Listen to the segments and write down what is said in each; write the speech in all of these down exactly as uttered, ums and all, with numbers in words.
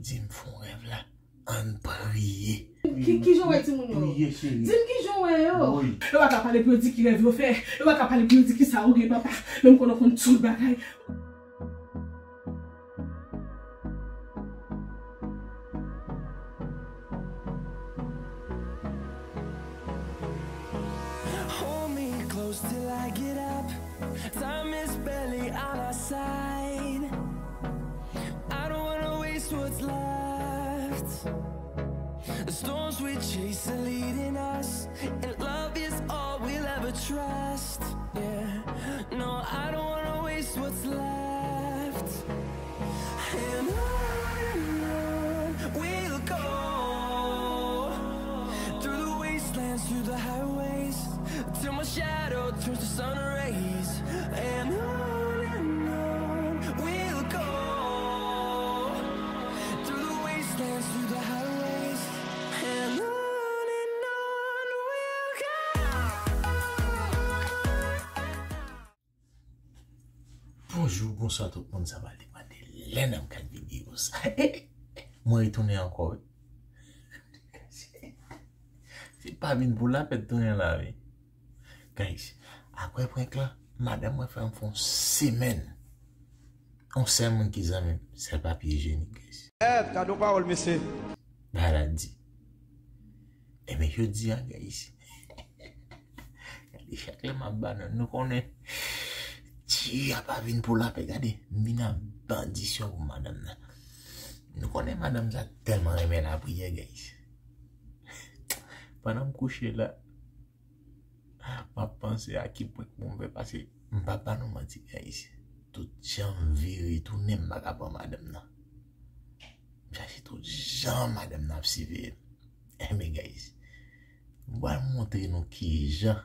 Di m fè yon rèv la. Ann priye. Ki, ki jan w wè timoun yo? Priye, cheri. Di m ki jan w wè yo? Woy. Yo pa ka pale pou yo di ki rèv yo fè. Yo pa ka pale pou yo di ki sa yo gen, papa. Men m konnen w konn tout bagay. Hold me close till I get up. Time is barely on our side. I don't wanna waste what's left. The storms we chase are leading us, and love is all we'll ever trust. Yeah, no, I don't wanna waste what's left. And on and on we'll go, through the wastelands, through the highways, till my shadow turns to sun rays. And on and on we'll go, through the wastelands, through the highways. And on and on we'll go. Bonjou, bonswa tout moun, sa va depann de lè n ap gad videyo sa. Mwen retounen ankò wi. Se pa vin pou lapèt tounen la wi. Guys, apre prank lan, madanm mwen fè m fè yon semèn. Yon sèl moun ki zanmi m, sèl papye ijenik, guys. Èt, gade yon pawòl, mesye. Bagay la di. Ebyen, jodi a, guys. Gade, chak lè m ap ba nou, nou konnen. Ti a pa vin pou lapè, gade. M vin ak bandisyon pou madanm nan. Nou konnen madanm sa tèlman renmen lapriyè, guys. Pandan m kouche la, m ap panse a ki prank pou m fè, paske m pa ba nou manti, guys. Tout jan m vire tounen, m pa ka pran madanm nan. M chache tout jan madanm nan ap siveye m. Enben, guys, m pral montre nou kijan,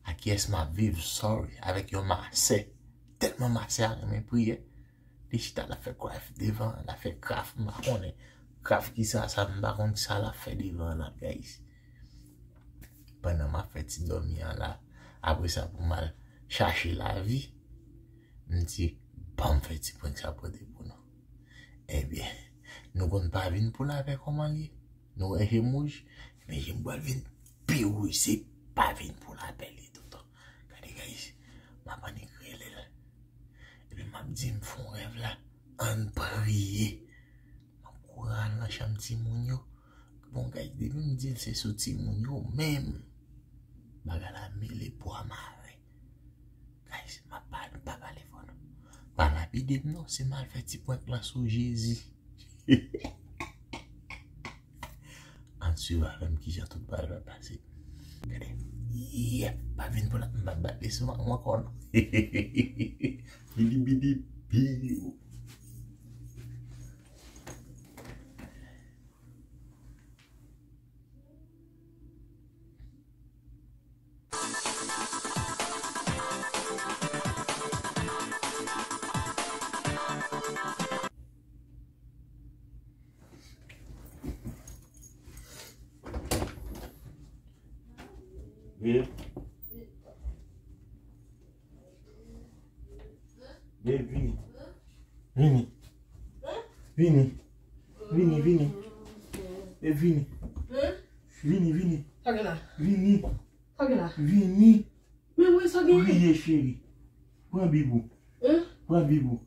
a kiyès m ap viv, sorry, avèk yon masè. Tèlman masè a renmen priyè. Li chita, l ap fè kraf devan, l ap fè kraf, m pa konnen. Kraf ki sa, sa, m pa konn sa l ap fè devan la, guys. Pandan m ap fè ti dòmi an la, apre sa pou m al chache lavi, m di, ban m fè ti prank sa pote pou nou. Ebyen, nou konn pa vin pou lapè kòman l ye. Nou wè je m wouj, ebyen je m pral vin pi wouj, se pa vin pou lapè l ye toutan. Gade, guys, m ap annik rele l. Epi m ap di m fè yon rèv la, ann priye. M ap kouri al nan chanm timoun yo. Bon, guys, depi m di l se sou timoun yo menm, bagay la mele bwa mare. Guys, m ap pale, m pa pale fò non. Pa lapide m non, se m al fè ti prank lan sou Jezi. Ann swiv avè m kijan tout bagay va pase. Gade. Yeah, pa vin pou la, m pa bat li sou ankò non. Bidi bidi biyo. Vini. Vini. Vini. Vini. Vini, vini. E vini. Vini, vini. Sa gen la? Vini. Sa gen la? Vini. Men mwen sa gen. Priye, cheri. Pran bib ou. Hein? Pran bib ou.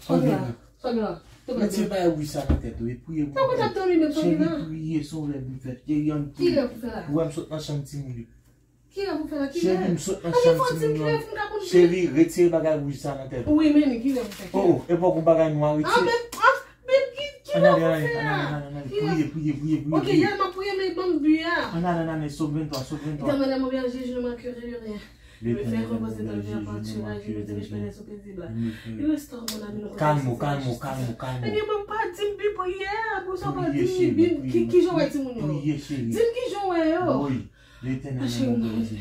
Sa gen la? Sa gen la? Mete bay wouj sa nan tèt ou e priye pou mwen. Sa konn ap dòmi menm sa gen la? Cheri, priye, se yon rèv m fè. Cheri, ann priye. Ki rèv ou fè la? Ou wè m sot nan chanm timoun yo. Ki rèv ou fè la? Ki rèv? Cheri, m sot nan chanm timoun yo. Cheri, retire bagay wouj sa nan tèt ou. Ou renmen li, ki rèv ou fè? Oh, oh, e pòk ou bagay nwa, retire. Ah, men, ah, men ki, ki rèv ou fè la? Ann ale, ann ale, ann ale, ann ale. Ki rèv? Priye, priye, priye, priye. Ok, yè m ap priye, men ban m bi a. Ann ale, ann ale, Sòm venntwa, Sòm venntwa. Éternel, mon Père, Jésus, ne manquerai rien. Il me fait reposer dans les verts pâturages, il me dirige vers les eaux paisibles. Il restaure mon âme, il me redresse. Kalme ou, kalme ou, kalme ou, kalme ou. Ebyen, bon, pa di m bi priyè, pou sa pa di m bi, ki, ki jan w wè timoun yo? Priye, cheri. Di m ki jan w wè yo? Woy. L'Éternel est mon berger,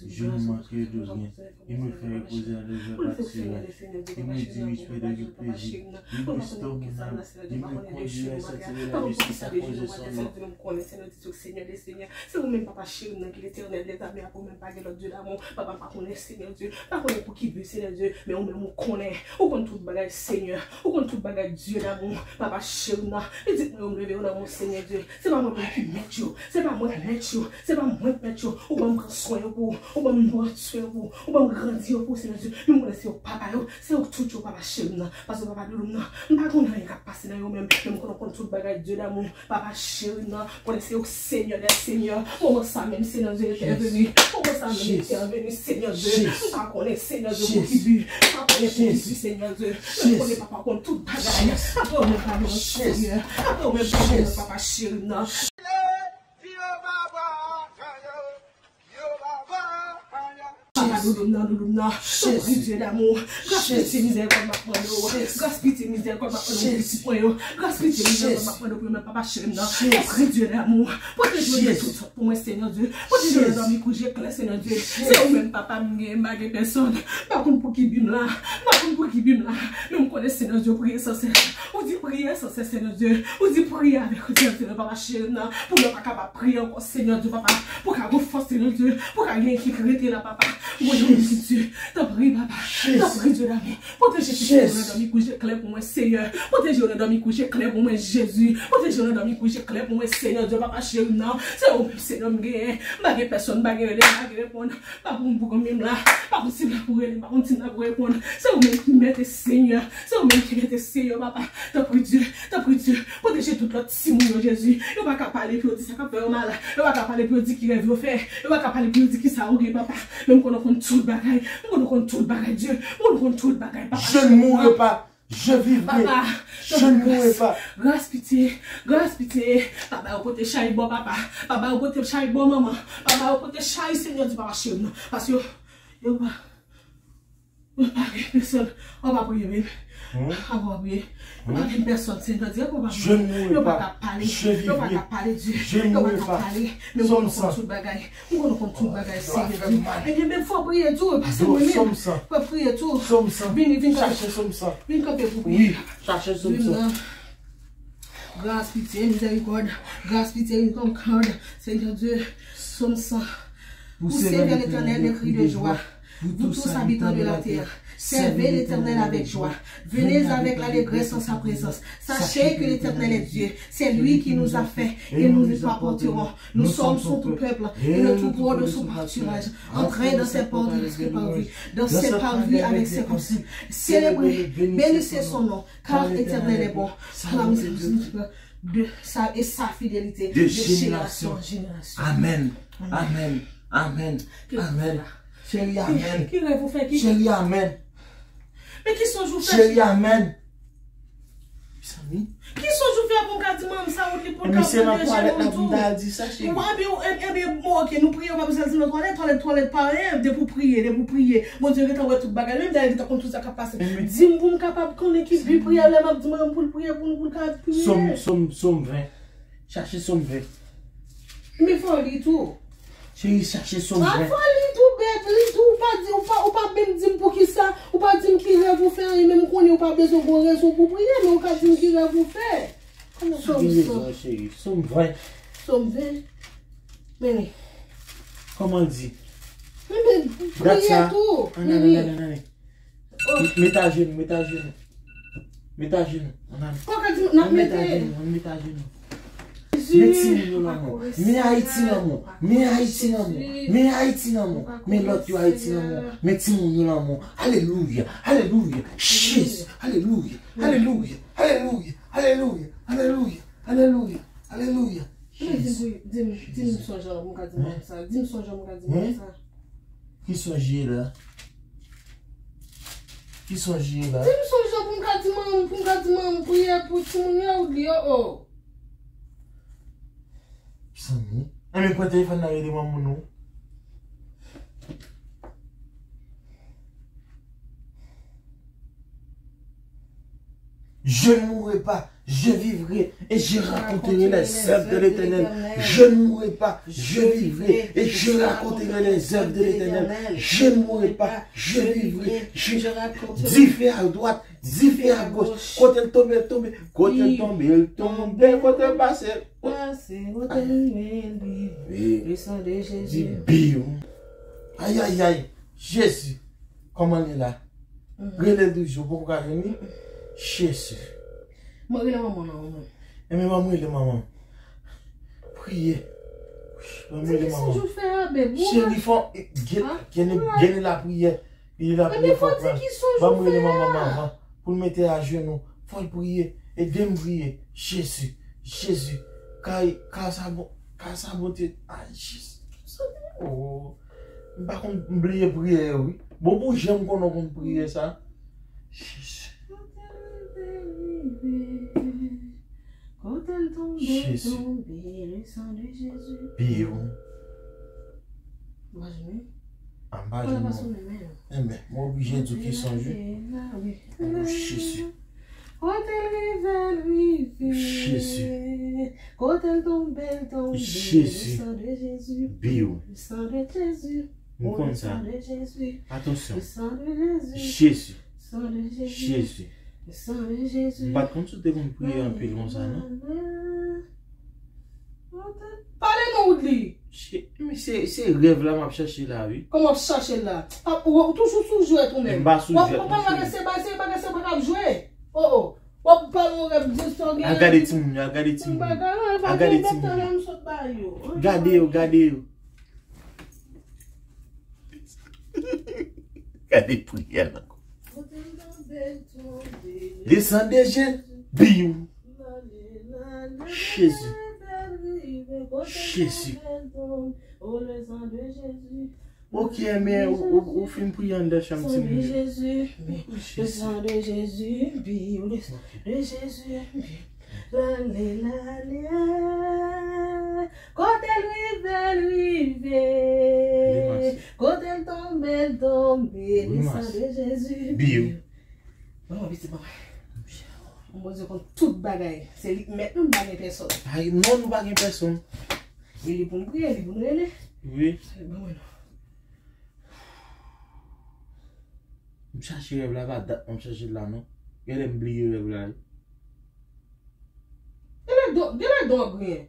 je ne manquerai de rien. Il me fait reposer dans de verts pâturages. Il me dirige près de rivières paisibles. Il restaure mon âme. Il me conduit à la sainteté de la justice à cause de son nom. Senyè de senyè, se ou menm papa cheri m nan ki Letènèl dèzame a, ou menm pa gen lòt Dye damou. Papa, m pa konnen Senyè Dye, m pa konnen pou ki bi Senyè Dye, men ou menm ou konnen, ou konn tout bagay Senyè, ou konn tout bagay Dye damou. Papa cheri m nan, pitit mwen yo m leve yo nan men w Senyè Dye. Se pa mwen menm ki mèt yo, se pa mwen k mèt yo, se pa mwen k mèt yo. Ou ban m pran swen yo pou ou, ou ban m pran swen yo pou ou, ou ban m grandi yo pou ou Senyè Dye. Men m konnen se ou papa yo, se ou tout yo papa cheri m nan, paske papa doudou m nan, m pa konn anyen k ap pase nan yo menm, men m konnen ou konn tout bagay Dye damou. Papa cheri m nan, konnen se ou Senyè dè Senyè. Moman sa menm Senyè Dye entèveni. Moman sa menm entèveni Senyè Dye. M pa konnen Senyè Dye pou ki bi. M pa konnen pou ki bi Senyè Dye. Men m konnen papa konn tout bagay. Apre ou menm pa gen lòt Senyè. Apre ou menm pa gen lòt papa cheri m nan. Papa doudou m nan, doudou m nan. Tanpri Dye damou. Gras pitye mizèrikòd m ap mande w. Gras pitye mizèrikòd m ap mande w pou pitit mwen yo. Gras pitye mizèrikòd m ap mande w pou yo menm papa cheri m nan. Tanpri Dye damou. Pwoteje yo de tout sòt pou mwen Senyè Dye. Pwoteje yo nan dòmi kouje klè Senyè Dye. Se ou menm papa m gen, m pa gen pèsòn. M pa konn pou ki bi m la. M pa konn pou ki bi m la. Men m konnen Senyè Dye ou priye san sès. Ou di priye san sès Senyè Dye. Ou di priye avèk Dye Senyè papa cheri m nan. Pou mwen pa kapab priye ankò Senyè Dye papa. Pou ka gen fòs Senyè Dye. Pou ka gen ki rete la papa. Mwen yon pitit Dye. Tanpri papa. Tanpri Dye damou. Pwoteje pitit yo nan dòmi kouje klè pou mwen Senyè. Pwoteje yo nan dòmi kouje klè pou mwen Jezi. Pwoteje yo nan dòmi kouje klè pou mwen Senyè Dye papa cheri m nan. Se ou menm Senyè m genyen. M pa gen pèsòn, m pa gen rele, m pa gen reponn. Pa pou m pou konbyen m la. Pa pou si m la pou rele, pa pou si m la pou reponn. Se ou menm ki mèt e Senyè. Se ou menm ki mèt e Senyè papa. Tanpri Dye, tanpri Dye. Pwoteje tout lòt timoun yo Jezi. Yo pa ka pale pou yo di sa k ap fè yo mal. Yo pa ka pale pou yo di ki rèv yo fè. Yo pa ka pale pou yo di ki sa yo gen papa. Men m konnen ou konn tout bagay. M konnen ou konn tout bagay Dye. M konnen ou konn tout bagay papa. Je ne mourrai pas, je vivrai. Papa, je ne mourrai pas. Gras pitye, gras pitye. Papa yo pote chay bò papa. Papa yo pote chay bò manman. Papa yo pote chay Senyè Dye papa cheri m nan. Paske yo, yo pa Mwen pa gen pèsòn. Ou pa priye menm. Ou pa priye. Ou pa gen pèsòn Senyè Dye, ou pa priye. Yo pa ka pale. Yo pa ka pale Dye. Yo pa ka pale. Men mwen konn tout bagay. Mwen konn tout bagay Senyè Dye. Ebyen menm fò priye tou. Pase mwen menm. Fò priye tou. Vini, vin kanpe. Vin kanpe pou priye. Vin nan. Gras, pitye, mizèrikòd. Gras, pitye, mizèrikòd. Senyè Dye, Sòm san. Poussez vers l'Éternel des cris de joie, vous tous habitants de la terre. Servez l'Éternel avec joie. Venez avec l'allégresse en sa présence. Sachez que l'Éternel est Dieu. C'est lui qui nous a fait et nous nous apporterons. Nous sommes son tout peuple et le troupeau de son pâturage. Entrez dans ses portes avec ses parvis, dans ses parvis avec ses consigne. Célébrez, bénissez son nom, car l'Éternel est bon. Sa de sa, e sa fidelite de jenerasyon an jenerasyon. Amèn. Amèn. Amèn. Amèn. Cheri, amèn. Ki rèv ou fè ki? Cheri, amèn. Men ki sonj ou fè? Cheri, amèn. Ki sonj ou fè pou m ka di manm sa ou li pou l ka pwoteje moun tou? Ebyen, ebyen, bon, ok, nou priye, ou pa bezwen di nan twalèt, twalèt, twalèt pa anyen, depi w priye, depi w priye. Bondye gentan wè tout bagay, li menm dayè gentan konn tout sa k ap pase. Di m pou m kapab konnen ki bi priyè lè m ap di manm pou l priye pou nou, pou l ka priye. Sòm, sòm, sòm ven. Chache sòm ven. Men fò li tou. Cheri, chache sòm ven. Fò li tou, bèb, li tou, ou pa di, ou pa, ou pa menm di m poukisa, ou pa di m ki rèv ou fè, e menm konnen ou pa bezwen gon rezon pou priye, men ou ka di m ki rèv ou fè. Sòm san. Sòm ven. Sòm ven. Men li. Kòman l di? Men, men, priye tou. Men li. Met ajenou, met ajenou. Met ajenou. Ann al. Kòk a di n ap mete. Ann met ajenou, ann met ajenou. Men timoun yo lanmò. Men Ayiti lanmò. Men Ayiti lanmò. Men Ayiti lanmò. Men lòt yo Ayiti lanmò. Men timoun yo lanmò. Alelouya. Alelouya. Jezi. Alelouya. Alelouya. Alelouya. Alelouya. Alelouya. Alelouya. Alelouya. Alelouya. Di m, di m, di m sonj an pou m ka di manm sa. Di m sonj an pou m ka di manm sa. Ki sonj ye la? Ki sonj ye la? Di m sonj an pou m ka di manm, pou m ka di manm, priye pou timoun yo, ou di yo, o. Mezanmi. Ann pran telefòn nan rele manman nou. Je ne mourrai pas, Je vivrai et je raconterai les œuvres de l'Éternel. Je ne mourrai pas, je vivrai et je raconterai les œuvres de l'Éternel. Je ne mourrai pas, je vivrai. Je... Dife a dwat, dife a goch. Kote l tonbe, l tonbe. Kote l tonbe, l tonbe. Kote l pase, Di biw. Ayayay. Jezi. Kòman l ye la? Rele l toujou, poko ka jwenn li. Jezi. Mwen rele manman nan, mwen. Enben, ban m rele manman. Priye. Ban m rele manman. Cheri, fò, gen, gen, gen lapriyè. Li la priye fò pran. Ban m rele manman, manman. Pou l mete ajenou. Fò l priye. Ede m priye. Jezi. Jezi. Kay, kay sa bon. Kay sa bon te. Ay, Jezi. Oh. M pa konn, m bliye priyè yo, wi. Bon, pou jan m konnen w konn priye sa. Jezi. Kote l tonbe, tonbe, le sang de Jésus. Biw. Imajine. Anba di nou. Enben, mwen oblije di w ki sonje. Jezi. Kote l rive, l rive. Jezi. Kote l tonbe, l tonbe. Jezi. Le sang de Jésus. Biw. Le sang de Jésus. M konn sa. Atansyon. Jezi. Jezi. M pa t konn si w te konn priye anpil konsa, non. Pale non, Woodly. Se, se rèv la m ap chache la, wi. Kòman w ap chache l la? Ou toujou sou jwèt ou menm. M pa sou jwèt, non, cheri. W ap pale yon rèv se bagay se pa ka ap jwe. Oh, oh. W ap pale yon rèv di sa w gen. Al gade timoun yo, al gade timoun yo. Al gade timoun yo. Gade yo, gade yo. Gade priyè l ankò. Desann de je, biw. Jezi. Jezi. Ok, men ou, ou, ou fin priye anndan chanm timoun yo. Jezi. Jezi. Lale, lale. Kote l rive, l rive. Kote l tonbe, l tonbe. Le sang de Jésus. Biw. Bon, pitit mwen. Bon, Bondye konn tout bagay. Se li k mèt nou, nou pa gen pèsonn. Ay, non, nou pa gen pèsonn. E li pou n priye, li pou n rele. Wi. Bon, mwen non. M chache rèv la, pa dat mwen chache l la, non. Genlè m bliye rèv la, wi. Genlè don, genlè don ap griyen.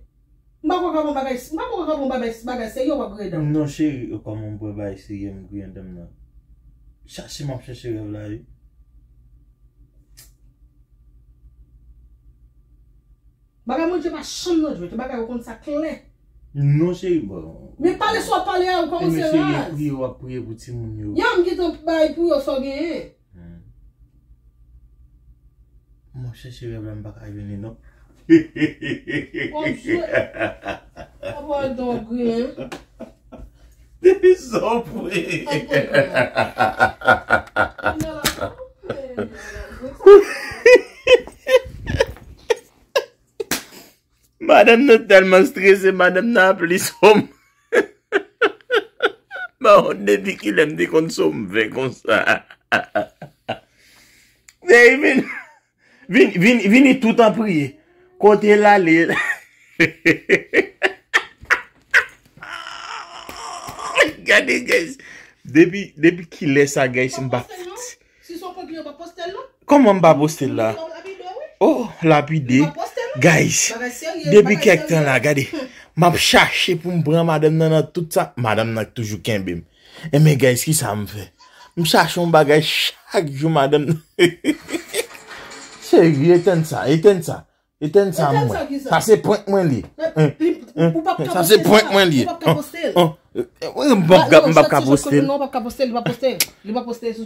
M pa kwè k ap yon bagay, m pa kwè k ap yon bagay, bagay serye w ap griyen dan. Non, cheri, kòman m pran bagay serye, m griyen dan m nan. Chache m ap chache rèv la, wi. Bagay Bondye pa chanm nan jwèt, bagay ou konn sa klè. Non, cheri, bon. Men pale sa w ap pale a, ou kòmanse raz. Enben, cheri, priye, w ap priye pou timoun yo. Yo, m gentan bay pou yo sa w genyen. Hmm. M ap chèche rèv la, m pa ka jwenn li, non. Obje. Apa don griyen. Depi sa w pre. Madanm nan tèlman strese, madanm nan ap li sòm. Mawon, depi kilè m te konn sòm ven konsa? Ey, vin, vin, vin, vini tout an priye. Kote l ale? Gade, guys. Depi, depi kilè sa, guys, m pa fouti. Si se yon prank li, yo pa poste l non. Kòman m pa poste l la? Li ap lapide w, wi. Oh, lapide. Li pa poste l non. Guys, bagay serye, depi kèk tan la, gade. M ap chache pou m pran madanm nan nan tout sa. Madanm nan toujou kenbe m. Enben, guys, kisa m fè? M chache yon bagay chak jou, madanm nan. Cheri, etenn sa, etenn sa. Etenn sa, mwen. Sa se prank mwen li. Sa se prank mwen li. M p ap ka poste l. M p ap ka poste l.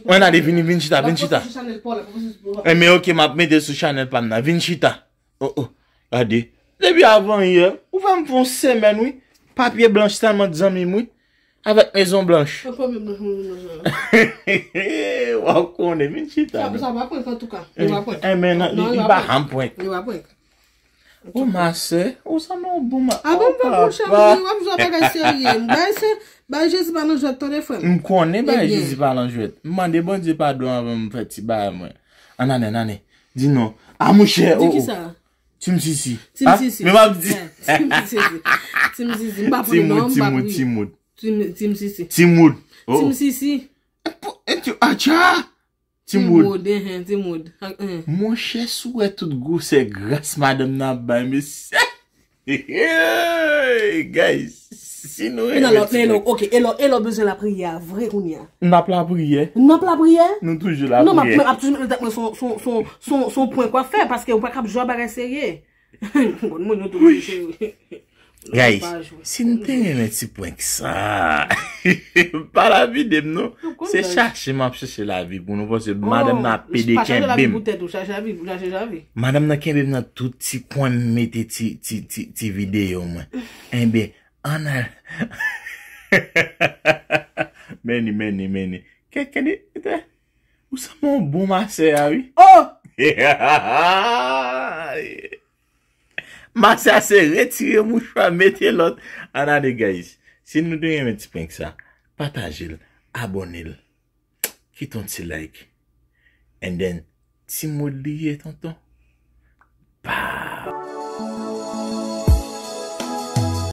Mwen ale, vini, vin chita, vin chita. Enben, ok, m ap mete sou chanèl pa m nan. Vin chita. Oh, oh. Gade. Depi avan yè, ou fè m fè yon semèn, wi. Papye blanch tèlman zanmi m, wi. Avèk Mezon Blanch. Mwen pa menm nan, mwen menm nan. W ap konnen, vin chita. Sa, sa pa prank, antouka. Li pa prank. Enben, non, li pa janm prank. Li pa prank. Ou masè, ou sanble yon bon ma... Ah bon, papa, w ap jwe bagay serye. Bay se, bay Jezi pa nan jwèt, tande frè m. M konnen bay Jezi pa nan jwèt. M mande Bondye padon avan m fè ti bagay mwen. An ane, an ane. Di non. A, monchè, oh, oh. Di kisa? Team Sisi. Team Sisi. Men m ap di. Team Sisi. Team Sisi. M pa pou non, m pa pou. Timoud. Team Sisi. Timoud. Team Sisi. Atcha. Timoud. Timoud. Monchè, si w wè tout gwosè gras madanm nan ap bay, mesye. Guys, si nou renmen ti prank. Ok, e lè w bezwen lapriyè vre kounye a? N ap lapriyè. N ap lapriyè? Nou toujou lapriyè. Non, m ap toujou mete tèt mwen sou yon pwen k w ap fè, paske ou pa kab jwe bagay serye. Bon, moun yo tou serye. Guys, si nou te renmen ti prank sa, pa lapide m non. Se chache m ap chache lavi pou nou, paske madanm nan ap pede kenbe m. Madanm nan kenbe m nan tout ti kwen m mete ti, ti, ti, ti videyo mwen. Enben, ann al. Meni, meni, meni. Kèk, kèk, ou sanble yon bon masè a, wi. Oh! Masè a se retire mouchwa, mete lòt. Ann ale, guys. Si nou te renmen ti prank sa, pataje l, abòne l, kite yon ti like. And then, Timoud li ye, tonton. Bye.